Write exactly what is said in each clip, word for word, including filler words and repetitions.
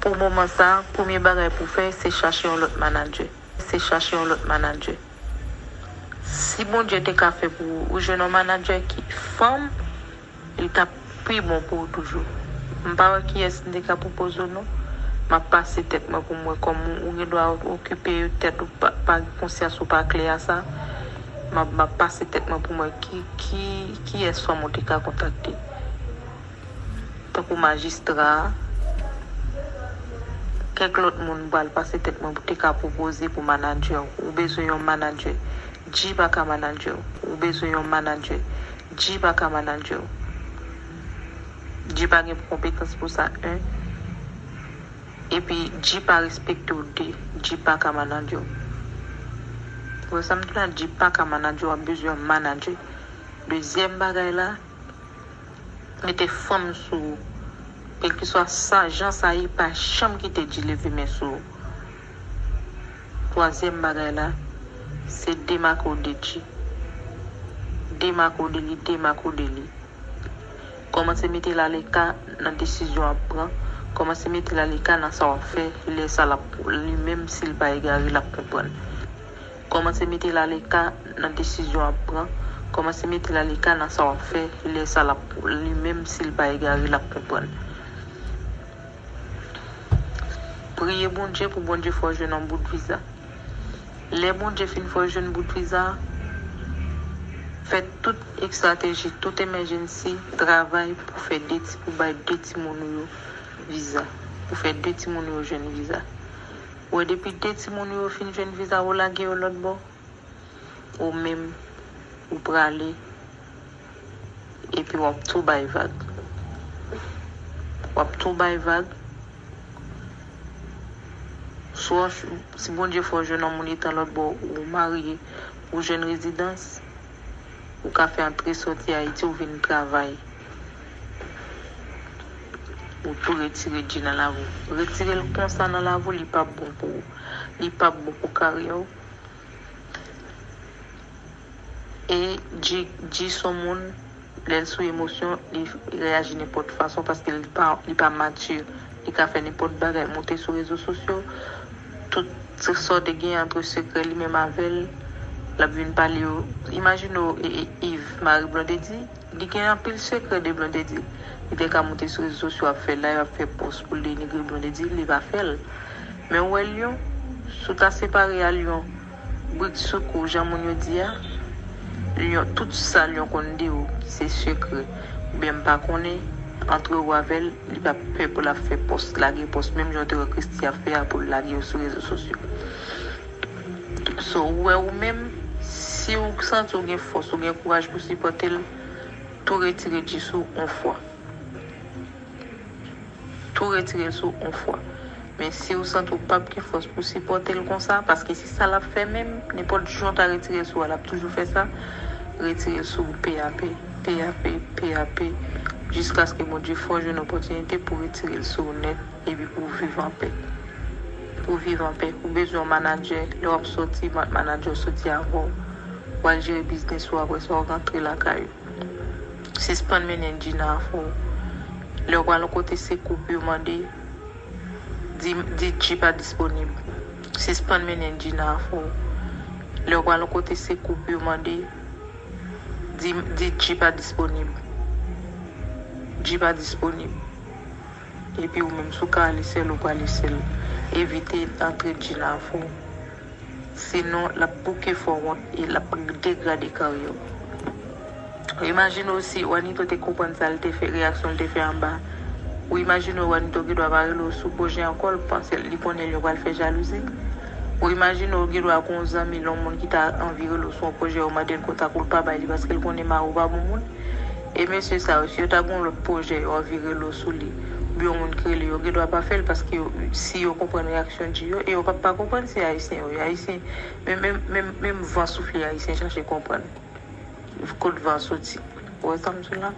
Pou moman sa, premye bagay pou w fè, se chache yon lòt manadjè. Se chache yon lòt manadjè. Si Bondye te ka fè pou ou, ou jwenn yon manadjè ki fanm, li t ap pi bon pou ou toujou. M pa wè kiyès m te ka pwopoze w non. M ap pase tèt mwen pou m wè kòman ou, ou gen dwa okipe tèt ou, pa, pa gen konsyans ou pa klè a sa. M ap, m ap pase tèt mwen pou m wè ki, ki, kiyès fanm ou te ka kontakte. Tankou majistra, kèk lòt moun m pral pase tèt mwen pou te ka pwopoze pou manadjè w. Ou bezwen yon manadjè. G pa ka manadjè w. Ou bezwen yon manadjè. G pa ka manadjè w. G pa gen konpetans pou sa, en. Epi, G pa respekte w, de. G pa ka manadjè w. Ou wè sa m di la, G pa ka manadjè w, w ap bezwen yon manadjè. Dezyèm bagay la, mete fanm sou ou. Kèlkeswa sa, jan sa ye, pa janm kite G leve men sou ou. Twazyèm bagay la, se demake w de G. Demake w de li, demake w de li. Kòmanse mete l aleka nan desizyon w ap pran. Kòmanse mete l aleka nan sa w ap fè. Lè sa l ap, li menm, si l pa egare, l ap konprann. Kòmanse mete l aleka nan desizyon w ap pran. Kòmanse mete l aleka nan sa w ap fè. Lè sa l ap, li menm, si l pa egare, l ap konprann. Priye Bondye pou Bondye fè w jwenn yon bout viza. Lè Bondye fin fè w jwenn bout viza, fè tout estrateji, tout emergency, travay pou fè de ti, pou bay de timoun ou yo viza. Pou fè de timoun ou yo jwenn viza. Ou wè, depi de timoun ou yo fin jwenn viza, ou lage yo lòt bò, ou menm, ou prale, epi w ap tou bay vag. W ap tou bay vag. Swa, si Bondye fè w jwenn yon moun etan lòt bò, ou marye, ou jwenn rezidans, ou ka fè antre sòti Ayiti, ou vin travay. Ou tou retire G nan lavi w. Retire l konsa nan lavi w, li p ap bon pou ou. Li p ap bon pou karyè w. E G, G se yon moun, lè l sou emosyon, li reyaji nenpòt fason paske li pa, li pa mati. Li ka fè nenpòt bagay, monte sou rezo sosyo, tout sa w te gen antre sekrè li menm avè l, l ap vin pale yo. Imajine w, e, e, Yves, mari Blondedy, li gen anpil sekrè de Blondedy. Li te ka monte sou rezo sosyo, ap fè live, ap fè pòs pou l denigre Blondedy, li pa fè l. Men ou wè Lyon, si w ta separe a Lyon, brik sou kou, jan moun yo di a, Lyon, tout sa Lyon konn de ou, ki se sekrè, oubyen m pa konnen, antre ou avè l, li p ap pè pou l ap fè pòs, lage pòs, menm jan w te wè Christie ap fè a pou l lage yo sou rezo sosyo. So, ou wè ou menm, si w santi w gen fòs, ou gen kouraj pou sipòte l, tou retire G sou yon fwa. Tou retire l sou yon fwa. Men si w santi w p ap gen fòs pou sipòte l konsa, paske se sa l ap fè menm, nenpòt jan w ta retire l sou a, l ap toujou fè sa, retire l sou ou pe a pe, pe a pe, pe a pe, jiskaske Bondye fè w jwenn opòtinite pou retire l sou ou nèt, epi pou w viv anpè. Pou w viv anpè, ou bezwen yon manadjè, lè w ap sòti, ma-, manadjè w sòti avè w. W al jere biznis ou, apre sa w rantre lakay ou. Sispann mennen G nan afè w. Lè w pral yon kote se koup yo mande, di, di G pa disponib. Sispann mennen G nan afè w. Lè w pral yon kote se koup yo mande, di, di G pa disponib. G pa disponib. Epi ou menm si w ka ale sèl, ou prale sèl. Evite antre G nan afè w. Sinon, l ap bouke fè w wont e l ap degrade karyè w. Ou imajine w si Juanito te konprann sa l te fè, reyaksyon l te fè anba. Ou imajine w Juanito gendwa pa rele w sou pwojè ankò, l panse li konnen Lyon pral fè jalouzi. Ou imajine w gendwa gon zanmi l, yon moun ki ta anvi rele w sou yon pwojè, ou mande l kontak ou, l pa bay li paske l konnen mari w pa bon moun. E mesye sa yo, si yo ta gon lòt pwojè, yo anvi rele w sou li, oubyen yon moun ki rele yo, gendwa pa fè l paske yo, si yo konprann reyaksyon G yo, e yo p ap pa konprann se Ayisyen yo ye. Ayisyen, menm, menm, menm, menm van soufle, Ayisyen chache konprann kot van soti. Ou wè sa m di w la?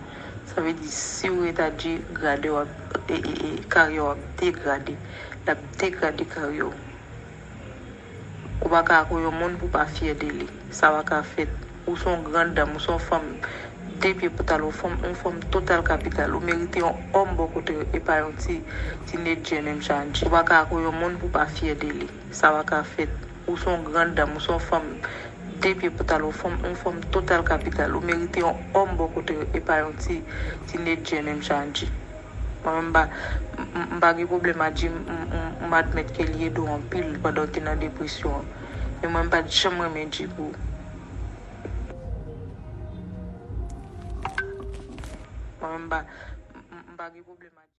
Sa vle di, si w ret a G, grade w ap, e, e, e, karyè w ap degrade. L ap degrade karyè w. Ou pa ka akoz yon moun pou w pa fyè de li. Sa pa ka fèt. Ou se yon gran dam, ou se yon fanm De pye pou talè, yon fanm, yon fanm total kapital. Ou merite yon òm bò kote w, e pa yon ti, ti nedje menm jan an G. Ou pa ka akoz yon moun pou w pa fyè de li. Sa pa ka fèt. Ou se yon gran dam, ou se yon fanm de pye pou talè, yon fanm, yon fanm total kapital. Ou merite yon òm bò kote w, e pa yon ti, ti nedje menm jan an G. Mwen menm m pa, m, m, m pa gen pwoblèm ak G, m, m, m, m admèt ke li ede w anpil pandan w te nan depresyon an. Men mwen m pa t janm renmen G pou ou. Mwen menm m pa, m, m, m pa gen pwoblèm ak